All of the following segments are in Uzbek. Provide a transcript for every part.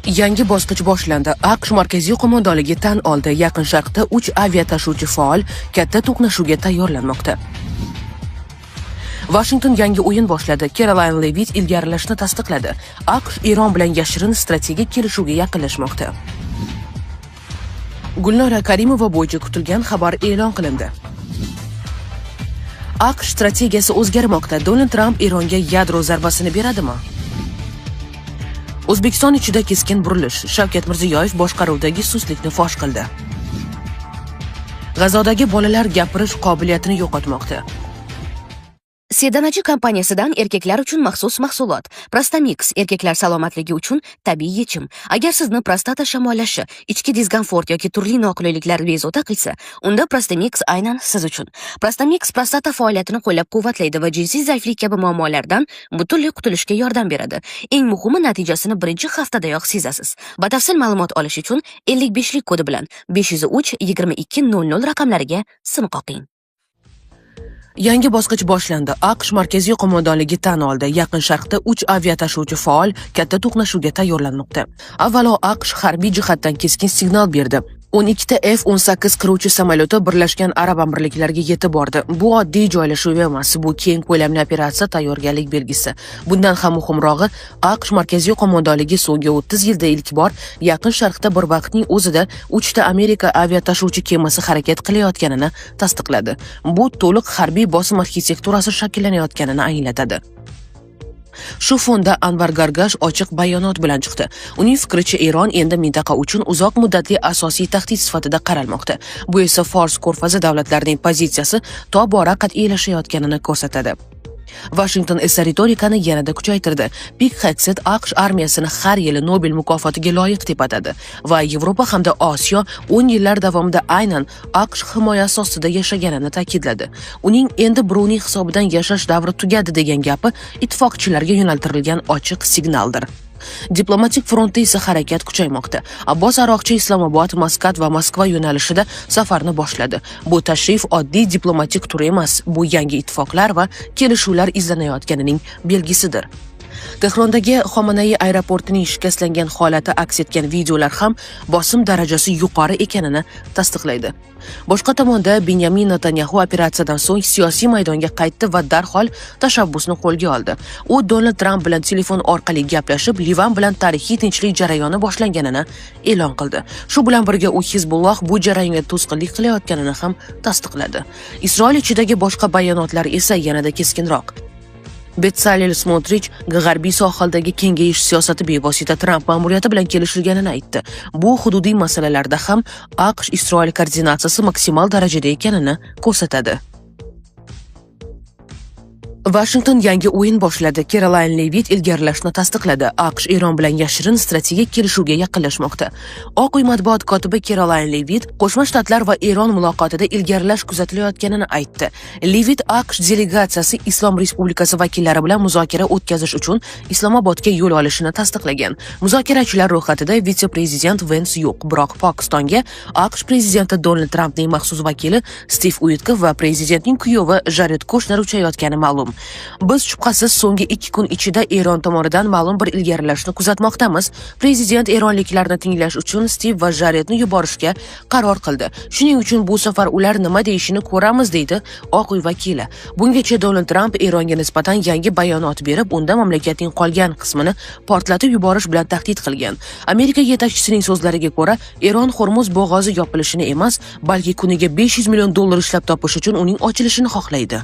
Yangi bosqich boshlandi. AQSh Markaziy qo'mondonligi tan oldi. Yaqin Sharqda 3 aviatashuvchi faol katta to'qnashuvga tayyorlanmoqda. Washington yangi o'yin boshladi. Caroline Levitt ilgarilashni tasdiqladi. AQSh Eron bilan yashirin strategik kelishuvga yaqinlashmoqda. Gulnora Karimova bo'yicha kutilgan xabar e'lon qilindi. AQSh strategiyasi o'zgarmoqda. Donald Tramp Eronga yadro zarbasini beradimi? O'zbekiston ichida keskin burilish. Shavkat Mirziyoyev boshqaruvdagi sustlikni fosh qildi. G'azodagi bolalar gapirish qobiliyatini yo'qotmoqda. Sedanachi kompaniyasidan erkaklar uchun maxsus mahsulot Prostamix erkaklar salomatligi uchun tabiiy yechim. Agar sizni prostata shamollashi, ichki diskomfort yoki turli noqulayliklar bezovta qilsa, unda Prostamix aynan siz uchun. Prostamix prostata faoliyatini qo'llab-quvvatlaydi va jinsiy zaiflik kabi muammolardan butunlay qutulishga yordam beradi. Eng muhimi, natijasini birinchi haftadayoq sezasiz. Batafsil ma'lumot olish uchun 55 lik kodi bilan 503 22 00 raqamlariga sim qoqing. Yangi bosqich boshlandi. AQSh Markaziy qo'mondonligi tan oldi. Yaqin Sharqda 3 aviatashuvchi faol katta to'qnashuvga tayyorlanmoqda. Avvalo AQSh harbiy jihatdan keskin signal berdi. 12 ta F-18 qiruvchi samolyoti Birlashgan Arab Amirliklariga yetib bordi. Bu oddiy joylashuv emas, bu keng ko'lamli operatsiya tayyorgarlik belgisi. Bundan ham muhimrog'i, AQSh Markaziy qo'mondonligi so'nggi 30 yilda ilk bor Yaqin Sharqda bir vaqtning o'zida 3 ta Amerika aviatashuvchi kemasi harakat qilayotganini tasdiqladi. Bu to'liq harbiy bosim arxitekturasi shakllanayotganini anglatadi. Shu fonda Anvar Gargash ochiq bayonot bilan chiqdi. Uning fikricha, Eron endi mintaqa uchun uzoq muddatli asosiy tahdid sifatida qaralmoqda. Bu esa Fors ko'rfazi davlatlarining pozitsiyasi tobora qat'iylashayotganini ko'rsatadi. Washington esa ritorikani yanada kuchaytirdi. Pit Hegseth AQSh armiyasini har yili Nobel mukofotiga loyiq deb atadi va Yevropa hamda Osiyo 10 yillar davomida aynan AQSh himoyasi ostida yashaganini ta'kidladi. Uning endi birovning hisobidan yashash davri tugadi degan gapi ittifoqchilarga yo'naltirilgan ochiq signaldir. Diplomatik frontda esa harakat kuchaymoqda. Abbos Aroqchi Islomobod, Maskat va Moskva yo'nalishida safarni boshladi. Bu tashrif oddiy diplomatik tur emas, bu yangi ittifoqlar va kelishuvlar izlanayotganining belgisidir. Tehrondagi Xomanaiy aeroportining shikastlangan holati aks etgan videolar ham bosim darajasi yuqori ekanini tasdiqlaydi. Boshqa tomonda Benyamin Netanyaxu operatsiyadan so'ng siyosiy maydonga qaytdi va darhol tashabbusni qo'lga oldi. U Donald Tramp bilan telefon orqali gaplashib, Livan bilan tarixiy tinchlik jarayoni boshlanganini e'lon qildi. Shu bilan birga u Hizbulloh bu jarayonga to'sqinlik qilayotganini ham tasdiqladi. Isroil ichidagi boshqa bayonotlar esa yanada keskinroq. Betsalel Smotrich g'arbiy sohildagi kengayish siyosati bevosita Tramp ma'muriyati bilan kelishilganini aytdi. Bu hududiy masalalarda ham AQSh-Isroil koordinatsiyasi maksimal darajada ekanini ko'rsatadi. Washington yangi o'yin boshladi. Caroline Levitt ilgarilashni tasdiqladi. AQSh Eron bilan yashirin strategik kelishuvga yaqinlashmoqda. Oq uy matbuot kotibi Caroline Levitt Qo'shma Shtatlar va Eron muloqotida ilgarilash kuzatilayotganini aytdi. Levitt AQSh delegatsiyasi Islom Respublikasi vakillari bilan muzokara o'tkazish uchun Islomobodga yo'l olishini tasdiqlagan. Muzokarachilar ro'yxatida vitse-prezident Vens yo'q, biroq Pokistonga AQSh prezidenti Donald Trampning maxsus vakili Stiv Uitkov va prezidentning kuyovi Jared Kushner uchayotgani ma'lum. Biz shubhasiz so'nggi 2 kun ichida Eron tomonidan ma'lum bir ilgarilashni kuzatmoqdamiz. Prezident eronliklarni tinglash uchun Stiv va Jaredni yuborishga qaror qildi. Shuning uchun bu safar ular nima deyishini ko'ramiz, deydi Oq uy vakili. Bungacha Donald Tramp Eronga nisbatan yangi bayonot berib, unda mamlakatning qolgan qismini portlatib yuborish bilan tahdid qilgan. Amerika yetakchisining so'zlariga ko'ra, Eron Hormuz bo'g'ozi yopilishini emas, balki kuniga 500 million dollar ishlab topish uchun uning ochilishini xohlaydi.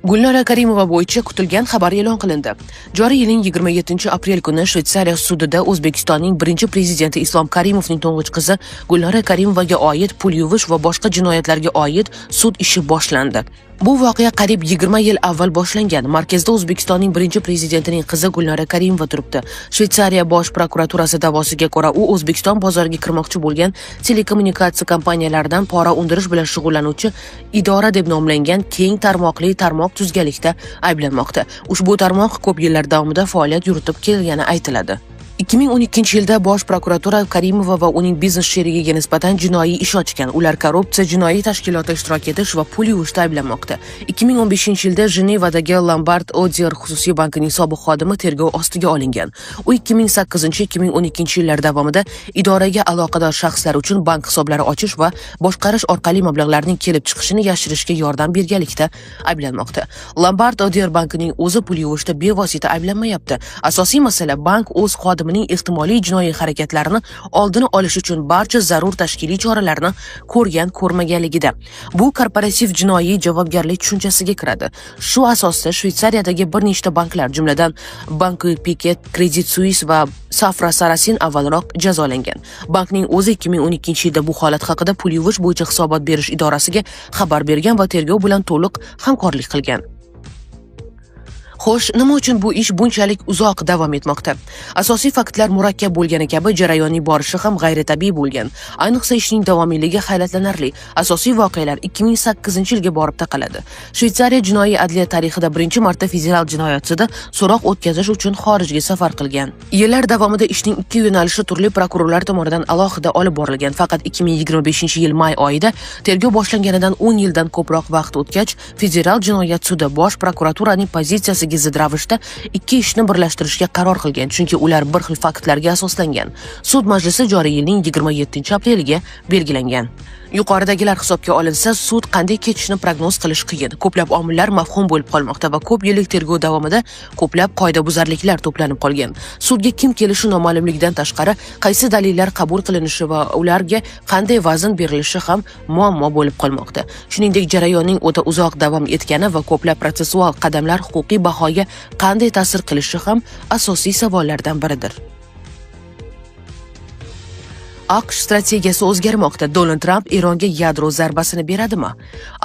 Gulnora Karimova bo'yicha kutilgan xabar e'lon qilindi. Joriy yilning 27-aprel kuni Shvetsariya sudida O'zbekistonning birinchi prezidenti Islom Karimovning to'ng'ich qizi Gulnora Karimovaga oid pul yuvish va boshqa jinoyatlarga oid sud ishi boshlandi. Bu voqea qariyb 20 yil avval boshlangan. Markazda O'zbekistonning birinchi prezidentining qizi Gulnora Karimova turibdi. Shvetsariya bosh prokuraturasi da'vosiga ko'ra, u O'zbekiston bozoriga kirmoqchi bo'lgan telekommunikatsiya kompaniyalaridan pora undirish bilan shug'ullanuvchi idora deb nomlangan keng tarmoqli tarmoq tuzganlikda ayblanmoqda. Ushbu tarmoq ko'p yillar davomida faoliyat yuritib kelgani aytiladi. 2012-yilda Bosh prokuratura Karimova va uning biznes sherigiga nisbatan jinoiy ish ochgan. Ular korrupsiya, jinoiy tashkilotda ishtirok etish va pul yuvishda ayblanmoqda. 2015-yilda Jenevadagi Lombard Odier xususiy bankining sobiq xodimi tergov ostiga olingan. U 2008-2012 yillar davomida idoraga aloqador shaxslar uchun bank hisoblari ochish va boshqarish orqali mablag'larning kelib chiqishini yashirishga yordam berganlikda ayblanmoqda. Lombard Odier bankining o'zi pul yuvishda bevosita ayblanmayapti. Asosiy masala bank o'z xodimining ehtimoliy jinoiy harakatlarini oldini olish uchun barcha zarur tashkiliy choralarni ko'rgan ko'rmaganligida. Bu korporativ jinoiy javobgarlik tushunchasiga kiradi. Shu asosda Shvetsariyadagi bir nechta banklar, jumladan Banque Pictet, Credit Suisse va Safra Sarasin avvalroq jazolangan. Bankning o'zi 2012 yilda bu holat haqida pul yuvish bo'yicha hisobot berish idorasiga xabar bergan va tergov bilan to'liq hamkorlik qilgan. Xo'sh, nima uchun bu ish bunchalik uzoq davom etmoqda? Asosiy faktlar murakkab bo'lgani kabi jarayonning borishi ham g'ayritabiiy bo'lgan. Ayniqsa ishning davomiyligi hayratlanarli. Asosiy voqealar 2008-yilga borib taqaladi. Shvetsariya jinoiy adliya tarixida birinchi marta federal jinoyat sudi so'roq o'tkazish uchun xorijga safar qilgan. Yillar davomida ishning ikki yo'nalishi turli prokurorlar tomonidan alohida olib borilgan. Faqat 2025-yil may oyida, tergov boshlanganidan 10 yildan ko'proq vaqt o'tgach, federal jinoyat sudi bosh prokuraturaning pozitsiyasiga zid ravishda ikki ishni birlashtirishga qaror qilgan, chunki ular bir xil faktlarga asoslangan. Sud majlisi joriy yilning 27 apreliga belgilangan. Yuqoridagilar hisobga olinsa, sud qanday kechishini prognoz qilish qiyin. Ko'plab omillar mavhum bo'lib qolmoqda va ko'p yillik tergov davomida ko'plab qoidabuzarliklar to'planib qolgan. Sudga kim kelishi noma'lumligidan tashqari, qaysi dalillar qabul qilinishi va ularga qanday vazn berilishi ham muammo bo'lib qolmoqda. Shuningdek, jarayonning o'ta uzoq davom etgani va ko'plab protsessual qadamlar huquqiy bahoga qanday ta'sir qilishi ham asosiy savollardan biridir. AQSh strategiyasi o'zgarmoqda. Donald Tramp Eronga yadro zarbasini beradimi?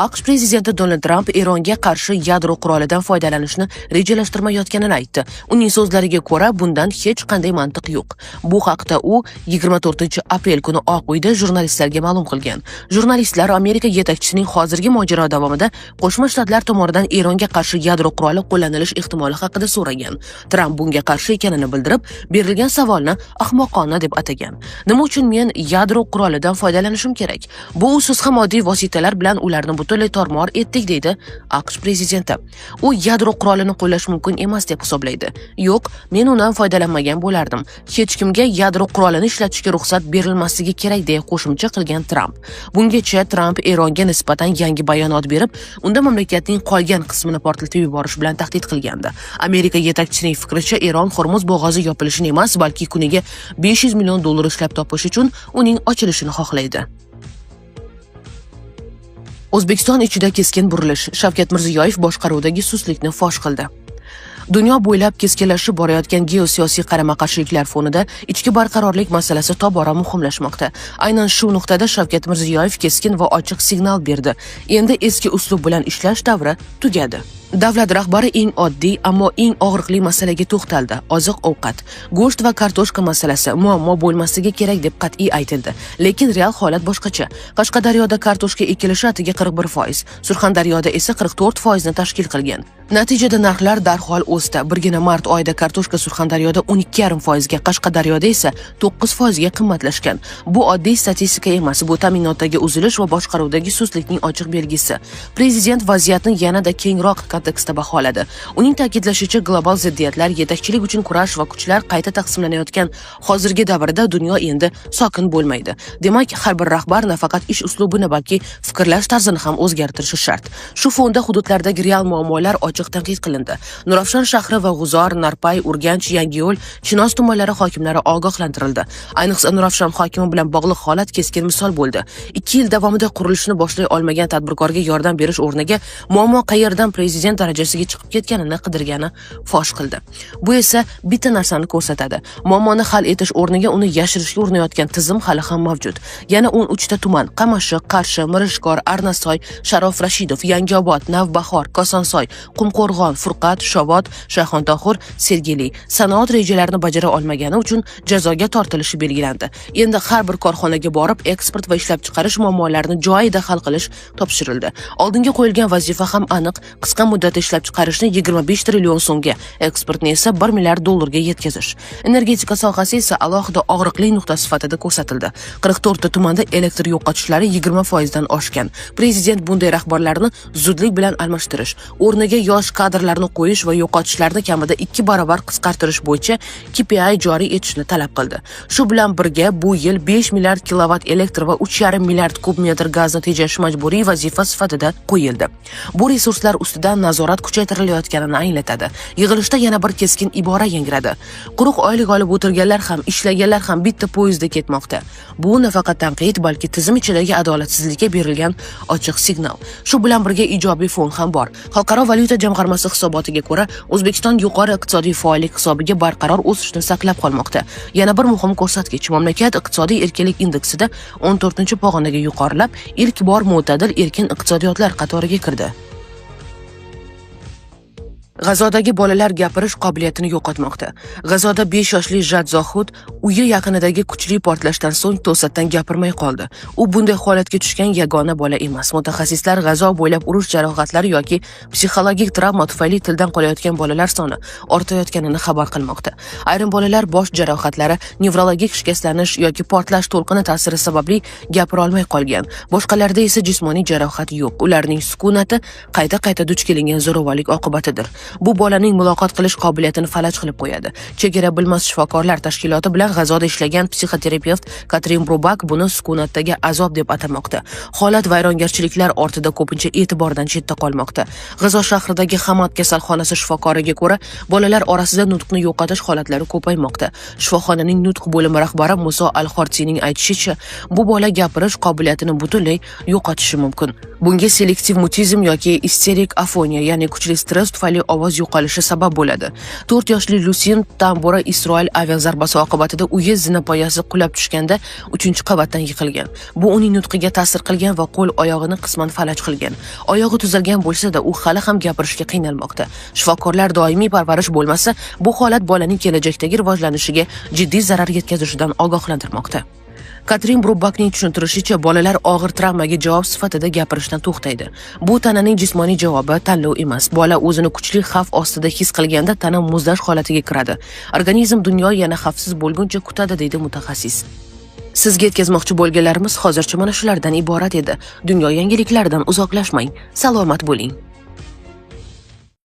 AQSh prezidenti Donald Tramp Eronga qarshi yadro qurolidan foydalanishni rejalashtirmayotganini aytdi. Uning so'zlariga ko'ra, bundan hech qanday mantiq yo'q. Bu haqda u 24 aprel kuni Oq Uyda jurnalistlarga ma'lum qilgan. Jurnalistlar Amerika yetakchisining hozirgi mojaro davomida Qo'shma Shtatlar tomonidan Eronga qarshi yadro quroli qo'llanilish ehtimoli haqida so'ragan. Tramp bunga qarshi ekanini bildirib, berilgan savolni ahmoqona deb atagan. "Nima uchun men yadro qurolidan foydalanishim kerak? Bu usiz ham oddiy vositalar bilan ularni butunlay tormor etdik", deydi AQSh prezidenti. U yadro qurolini qo'llash mumkin emas deb hisoblaydi. "Yo'q, men undan foydalanmagan bo'lardim. Hech kimga yadro qurolini ishlatishga ruxsat berilmasligi kerak", deya qo'shimcha qilgan Tramp. Bungacha Tramp Eronga nisbatan yangi bayonot berib, unda mamlakatning qolgan qismini portlatib yuborish bilan tahdid qilgandi. Amerika yetakchisining fikricha, Eron Hormuz bo'g'ozi yopilishini emas, balki kuniga 500 million dollar ishlab topish uchun uning ochilishini xohlaydi. O'zbekiston ichida keskin burilish. Shavkat Mirziyoyev boshqaruvdagi sustlikni fosh qildi. Dunyo bo'ylab keskinlashib borayotgan geosiyosiy qarama-qarshiliklar fonida ichki barqarorlik masalasi tobora muhimlashmoqda. Aynan shu nuqtada Shavkat Mirziyoyev keskin va ochiq signal berdi. Endi eski uslub bilan ishlash davri tugadi. Davlat rahbari eng oddiy, ammo eng og'riqli masalaga to'xtaldi: oziq-ovqat. Go'sht va kartoshka masalasi muammo bo'lmasligi kerak deb qat'iy aytildi. Lekin real holat boshqacha. Qashqadaryoda kartoshka ekilishi atigi 41%, Surxondaryoda esa 44% ni tashkil qilgan. Natijada narxlar darhol o'sdi. Birgina mart oyida kartoshka Surxondaryoda 12,5% ga, Qashqadaryoda esa 9% ga qimmatlashgan. Bu oddiy statistika emas, bu ta'minotdagi uzilish va boshqaruvdagi sustlikning ochiq belgisi. Prezident vaziyatni yanada kengroq kontekstda baholadi. Uning ta'kidlashicha, global ziddiyatlar, yetakchilik uchun kurash va kuchlar qayta taqsimlanayotgan hozirgi davrda dunyo endi sokin bo'lmaydi. Demak, har bir rahbar nafaqat ish uslubini, balki fikrlash tarzini ham o'zgartirishi shart. Shu fonda hududlardagi real muammolar ochiq tanqid qilindi. Nurafshon shahri va G'uzor, Narpay, Urganch, Yangiyo'l, Chinoz tumanlari hokimlari ogohlantirildi. Ayniqsa Nurafshon hokimi bilan bog'liq holat keskin misol bo'ldi. 2 yil davomida qurilishni boshlay olmagan tadbirkorga yordam berish o'rniga muammo qayerdan prezident darajasiga chiqib ketganini qidirgani fosh qildi. Bu esa bitta narsani ko'rsatadi. Muammoni hal etish o'rniga uni yashirishga urinayotgan tizim hali ham mavjud. Yana 13 ta tuman: Qamashi, Qarshi, Mirishkor, Arnasoy, Sharof Rashidov, Yangiobod, Navbahor, Kosonsoy, Qumqo'rg'on, Furqat, Shovot, Shayxontohur, Sergeli sanoat rejalarini bajara olmagani uchun jazoga tortilishi belgilandi. Endi har bir korxonaga borib, eksport va ishlab chiqarish muammolarini joyida hal qilish topshirildi. Oldinga qo'yilgan vazifa ham aniq: qisqa muddatda muddatda ishlab chiqarishni 25 trillion so'mga, eksportni esa 1 milliard dollarga yetkazish. Energetika sohasi esa alohida og'riqli nuqta sifatida ko'rsatildi. 44 ta tumanda elektr yo'qotishlari 20% dan oshgan. Prezident bunday rahbarlarni zudlik bilan almashtirish, o'rniga yosh kadrlarni qo'yish va yo'qotishlarni kamida 2 barobar qisqartirish bo'yicha KPI joriy etishni talab qildi. Shu bilan birga bu yil 5 milliard kilovat elektr va 3,5 milliard kub metr gazni tejash majburiy vazifa sifatida qo'yildi. Bu resurslar ustidan nazorat kuchaytirilayotganini anglatadi. Yig'ilishda yana bir keskin ibora yangradi. Quruq oylik olib o'tirganlar ham, ishlaganlar ham bitta poyezdda ketmoqda. Bu nafaqat tanqid, balki tizim ichidagi adolatsizlikka berilgan ochiq signal. Shu bilan birga ijobiy fon ham bor. Xalqaro valyuta jamg'armasi hisobotiga ko'ra, O'zbekiston yuqori iqtisodiy faollik hisobiga barqaror o'sishni saqlab qolmoqda. Yana bir muhim ko'rsatkich: mamlakat iqtisodiy erkinlik indeksida 14-pog'onaga yuqorilab, ilk bor mo'tadil erkin iqtisodiyotlar qatoriga kirdi. G'azodagi bolalar gapirish qobiliyatini yo'qotmoqda. G'azoda 5 yoshli Jad Zohud uyi yaqinidagi kuchli portlashdan so'ng to'satdan gapirmay qoldi. U bunday holatga tushgan yagona bola emas. Mutaxassislar G'azo bo'ylab urush jarohatlari yoki psixologik travma tufayli tildan qolayotgan bolalar soni ortayotganini xabar qilmoqda. Ayrim bolalar bosh jarohatlari, nevrologik shikastlanish yoki portlash to'lqini ta'siri sababli gapira olmay qolgan. Boshqalarda esa jismoniy jarohat yo'q. Ularning sukunati qayta-qayta duch kelingan zo'ravonlik oqibatidir. Bu bolaning muloqot qilish qobiliyatini falaj qilib qo'yadi. Chegara bilmas shifokorlar tashkiloti bilan G'azoda ishlagan psixoterapevt Katrin Brubak buni sukunatdagi azob deb atamoqda. Holat vayrongarchiliklar ortida ko'pincha e'tibordan chetda qolmoqda. G'azo shahridagi Hamad kasalxonasi shifokoriga ko'ra, bolalar orasida nutqni yo'qotish holatlari ko'paymoqda. Shifoxonaning nutq bo'limi rahbari Muso Al-Xortining aytishicha, bu bola gapirish qobiliyatini butunlay yo'qotishi mumkin. Bunga selektiv mutizm yoki isterik afoniya, ya'ni kuchli stress tufayli ovoz yo'qolishi sabab bo'ladi. 4 yoshli Lusin Tambora Isroil aviazarbasi oqibatida uyi zinapoyasi qulab tushganda 3-qavatdan yiqilgan. Bu uning nutqiga ta'sir qilgan va qo'l oyog'ini qisman falaj qilgan. Oyog'i tuzalgan bo'lsa-da, u hali ham gapirishga qiynalmoqda. Shifokorlar doimiy parvarish bo'lmasa, bu holat bolaning kelajakdagi rivojlanishiga jiddiy zarar yetkazishidan ogohlantirmoqda. Katrin Brubakning tushuntirishicha, bolalar og'ir travmaga javob sifatida gapirishdan to'xtaydi. Bu tananing jismoniy javobi, tanlov emas. Bola o'zini kuchli xavf ostida his qilganda tana muzlash holatiga kiradi. Organizm dunyo yana xavfsiz bo'lguncha kutadi, deydi mutaxassis. Sizga yetkazmoqchi bo'lganlarimiz hozircha mana shulardan iborat edi. Dunyo yangiliklaridan uzoqlashmang. Salomat bo'ling.